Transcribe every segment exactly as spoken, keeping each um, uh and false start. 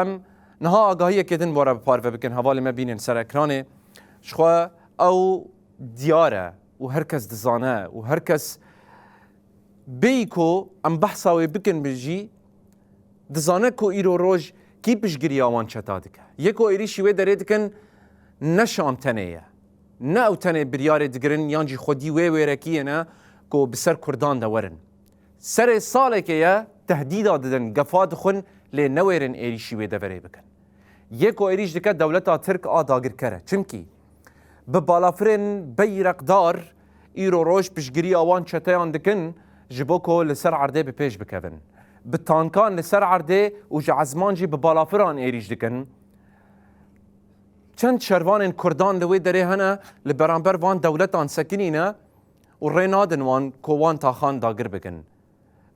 Em niha agahiyekê din were bi parve bikin, hevalê me bînin ser ekranê. Jixwe ew diyar e û her kes dizane û her kes bêyî ku em behsa wê bikin bi jî, dizane ku îro roj kî piştgiriya wan çeta dike. Yê ku êrîşî wê derê dikin ne Şam tenê ye, ne ew tenê biryarê digirin yan jî xwedî wê wêrekiyê ne ku bi ser Kurdan de werin. Serê salekê ye tehdîda didin, gefa dixwin, lê newêrin êrîşî wê deverê bikin. Yê ku êrîş dike dewleta Tirk a dagirker e. Çimkî bi balafirên beyreqdar îro roj piştgiriya wan çeteyan dikin ji bo ku li ser erdê bi pêş bikevin. Bi tankan li ser erdê û ji ezman jî bi balafiran êrîş dikin. Çend şervanên Kurdan li wê derê hene li beramber van dewletan sekinîne û rê nadin wan ku wan taxan dagir bikin.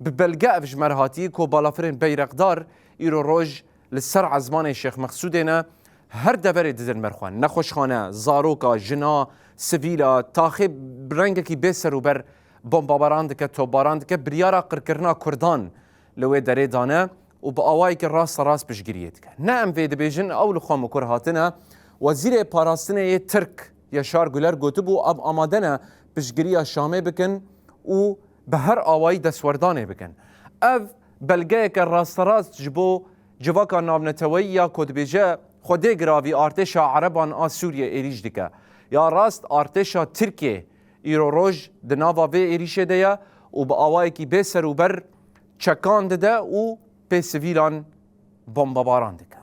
Bi belge ev ji me re hatî ku balafirên beyreqdar îro roj li ser ezmanê Şêx Mexsûdê ne, her deverê didin ber xwe. Nexweşxane, zaroka, jina, sivîla, taxê bi rengekî bê ser û ber bombabaran dike, topbaran dike, biryara qirkirina Kurdan li wê derê dane û bi awayekî rasterast piştgiriyê dike. Ne em vê dibêjin, ew li xwe mikur hatine. Wezîrê Parastinê yê Tirk Yaşar Güler gotibû, em amade ne piştgiriya Şamê bikin û bi her awayî destwerdanê bikin. Ev belgeyeke rasterast ji bo civaka navneteweyî ya ku dibêje Xwedê giravî artêşa Ereban a Sûriyê êrîş dike. Ya rast artêşa Tirkiyê îro roj di nava vê êrîşê de ye û bi awayekî bê ser û ber çekan dide û pê sivîlan bombebaran dike.